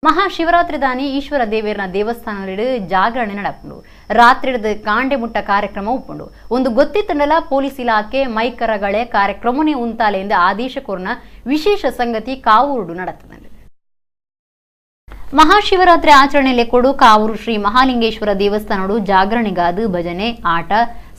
ಮಹಾಶಿವರಾತ್ರಿ ದಾನಿ ಈಶ್ವರ ದೇವೇರ್ನ ದೇವಸ್ಥಾನದಲ್ಲಿ ಜಾಗರಣೆ ನಡಪುಂಡು. ರಾತ್ರಿದ ಕಾಂಡೆ ಮುಟ್ಟ ಕಾರ್ಯಕ್ರಮ ಉಪ್ಪುಂಡು. ಒಂದು ಗೊತ್ತಿತ್ತಂಡಲ ಪೊಲೀಸ್ ಇಲಾಖೆ ಮೈಕರಗಳೇ ಕಾರ್ಯಕ್ರಮನೇ ಉಂತಾಲೆ ಎಂದು ಆದೇಶ ಕೋರ್ನ ವಿಶೇಷ ಸಂಗತಿ ಕಾವೂರುಡು ನಡತದೆ. ಮಹಾಶಿವರಾತ್ರಿ ಆಚರಣೆಯಲ್ಲಿ ಕೊಡು ಕಾವೂರು ಶ್ರೀ ಮಹಾಲಿಂಗೇಶ್ವರ ದೇವಸ್ಥಾನಡು ಜಾಗರಣೆಗಾದು ಭಜನೆ ಆಟ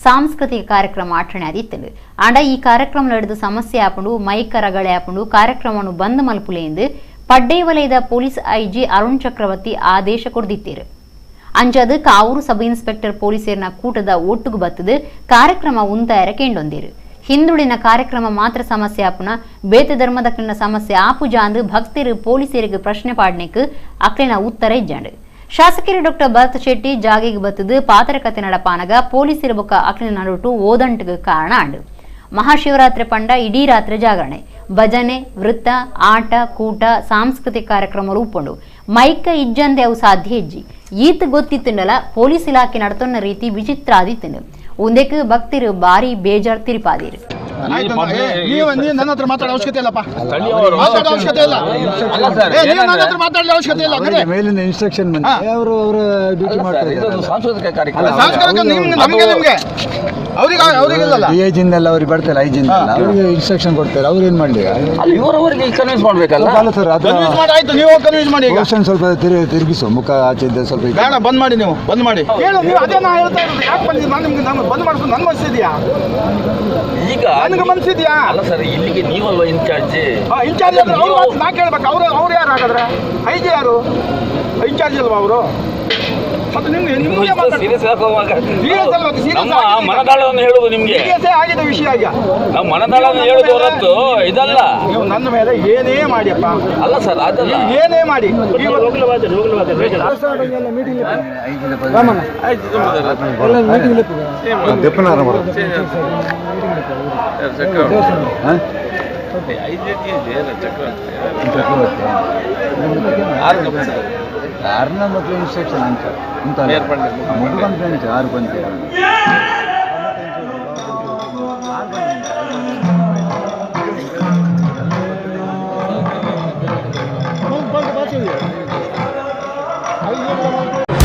ಸಾಂಸ್ಕೃತಿಕ ಕಾರ್ಯಕ್ರಮ ಆಚರಣೆ ಆದಿತ್ತಂಡು. ಆಂಡ ಈ ಕಾರ್ಯಕ್ರಮ ನಡೆದು ಸಮಸ್ಯೆ ಆಪುಂಡು, ಮೈಕರಗಳೇ ಆಪುಂಡು, ಕಾರ್ಯಕ್ರಮವನ್ನು ಬಂದ್ ಮಲ್ಪುಲೆ ಎಂದು ಪಡ್ಡೆ ವಲಯದ ಪೊಲೀಸ್ ಐಜಿ ಅರುಣ್ ಚಕ್ರವರ್ತಿ ಆದೇಶ ಕೊಡ್ದಿತ್ತೀರು. ಅಂಜಾದ ಕಾವೂರು ಸಬ್ ಇನ್ಸ್ಪೆಕ್ಟರ್ ಪೊಲೀಸರ್ನ ಕೂಟದ ಒಟ್ಟುಗು ಬತ್ತದು ಕಾರ್ಯಕ್ರಮ ಉಂತಾಯರ ಕೇಂಡೊಂದಿರು. ಹಿಂದುಳಿನ ಕಾರ್ಯಕ್ರಮ ಮಾತ್ರ ಸಮಸ್ಯೆ ಆಪುನ ಬೇತೆ ಧರ್ಮದಕ್ಕಿನ ಸಮಸ್ಯೆ ಆಪುಜಾಂದು ಭಕ್ತರು ಪೊಲೀಸರಿಗೆ ಪ್ರಶ್ನೆ ಪಾಡ್ನೆಕ್ ಅಕ್ಲಿನ ಉತ್ತರ ಇಜ್ಜಾಂಡು. ಶಾಸಕರು ಡಾಕ್ಟರ್ ಭರತ್ ಶೆಟ್ಟಿ ಜಾಗೆಗೆ ಬತ್ತದು ಪಾತ್ರಕತೆ ನಡಪಾನಗ ಪೊಲೀಸರ ಬೊಕ್ಕ ಅಕ್ಲಿನ ನಡುಟು ಓದಂಟು ಕಾರಣ ಆಂಡು. ಮಹಾಶಿವರಾತ್ರಿ ಪಂಡ ಇಡೀ ರಾತ್ರಿ ಜಾಗರಣೆ ಭಜನೆ ವೃತ್ತ ಆಟ ಕೂಟ ಸಾಂಸ್ಕೃತಿಕ ಕಾರ್ಯಕ್ರಮ ಉಪ್ಪುಂಡು. ಮೈಕ ಇಜ್ಜಂದೆ ಅವು ಸಾಧ್ಯ ಇಜ್ಜಿ. ಈತ ಗೊತ್ತಿತ್ತಂಡಲ ಪೊಲೀಸ್ ಇಲಾಖೆ ನಡತೊನ್ನ ರೀತಿ ವಿಚಿತ್ರ ಆದಿತ್ತಂಡು. ಒಂದೇಕ್ ಭಕ್ತರು ಬಾರಿ ಬೇಜಾರ್ ತಿರುಪಾದಿರು. ನನ್ನ ಹತ್ರ ಮಾತಾಡೋ ಅವಶ್ಯಕತೆ ಇಲ್ಲಪ್ಪ, ಮಾತಾಡೋ ಅವಶ್ಯಕತೆ ಇಲ್ಲ. ನನ್ನ ಹತ್ರ ಮಾತಾಡೋ ಅವಶ್ಯಕತೆ ಇಲ್ಲ. ಮೇಲಿನ ಇನ್ಸ್ಟ್ರಕ್ಷನ್ ಬಂದಿದೆ, ಅವರು ಅವರ ಡ್ಯೂಟಿ ಮಾಡ್ತಾರೆ. ಸಾಂಸ್ಕೃತಿಕ ಕಾರ್ಯಕ್ರಮ ನಮಗೆ ನಿಮಗೆ ಅವ್ರಿಗೆ ಅವ್ರಿಗಿಲ್ಲಲ್ಲ, ಡಿ I ಜಿಂದೆಲ್ಲ ಅವ್ರಿಗೆ ಬರ್ತಾರೆ, I ಜಿಂದೆಲ್ಲ ಅವ್ರಿಗೆ ಇನ್ಸ್ಟ್ರಕ್ಷನ್ ಕೊಡ್ತಾರೆ. ಅವ್ರು ಏನು ಮಾಡಲಿ? ಅಲ್ಲಿ ಇವರವರಿಗೆ ಕನ್ವಿನ್ಸ್ ಮಾಡಬೇಕಲ್ಲ. ಅಲ್ಲ ಸರ್, ಅದು ಕನ್ವಿನ್ಸ್ ಮಾಡಿ ಆಯ್ತು, ನೀವು ಕನ್ವಿನ್ಸ್ ಮಾಡಿ. ಈಗ ಪೋರ್ಷನ್ ಸ್ವಲ್ಪ ತಿರುಗಿಸು, ಮುಖ ಆಚೆ ಇದ್ದ ಸ್ವಲ್ಪ ಬೇಡ, ಬಂದ್ ಮಾಡಿ, ನೀವು ಬಂದ್ ಮಾಡಿ ಹೇಳು. ನೀವು ಅದೇ ನಾ ಹೇಳ್ತಾ ಇರೋದು. ಯಾಕೆ ಬಂದಿದ್ದು? ನಾನು ನಿಮ್ಗೆ ನಾನು ಬಂದ್ ಮಾಡಿಸೋದು ನನ್ನ ಮನಸ್ಸಿದ್ಯಾ? ಈಗ ನನಗೆ ಮನಸ್ಸಿದ್ಯಾ? ಅಲ್ಲ ಸರ್, ಇಲ್ಲಿಗೆ ನೀವಲ್ವಾ ಇನ್ಚಾರ್ಜ್? ಇನ್ಚಾರ್ಜ್ ಅಂದ್ರೆ ಅವ್ರು ಮಾತು ನಾ ಕೇಳ್ಬೇಕು. ಅವರು ಅವ್ರು ಯಾರು ಹಾಗಾದ್ರೆ? I G ಯಾರು? ಇನ್ಚಾರ್ಜ್ ಅಲ್ವಾ ಅವರು? ಮತ್ತೆ ನಿಮ್ಗೆ ನಿಮಗೆ ಸೀರಿಯಸ್ ಸೀರಿಯಸ್ ಅಲ್ವಾ? ಸೀರಿಯಸ್ ನಮ್ಮ ಮನದಾಳವನ್ನು ಹೇಳುವುದು ನಿಮ್ಗೆ ಸೀರಿಯಸ್ಸೇ ಆಗಿದೆ ವಿಷಯ. ಈಗ ನಮ್ಮ ಮನದಾಳವನ್ನು ಹೇಳುವುದು ಹೊರತು ಇದಲ್ಲ. ನೀವು ನನ್ನ ಮೇಲೆ ಏನೇ ಮಾಡಿಯಪ್ಪ. ಅಲ್ಲ ಸರ್, ಅದಲ್ಲ, ಏನೇ ಮಾಡಿ. ಅರ್ನ ಮಕ್ಕಳು ಇನ್ಸ್ಟ್ರಕ್ಷನ್ ಅಂತ ಮೊದಲು ಕಂಪ್ಲೇಂಟ್ ಆರು ಬಂತು.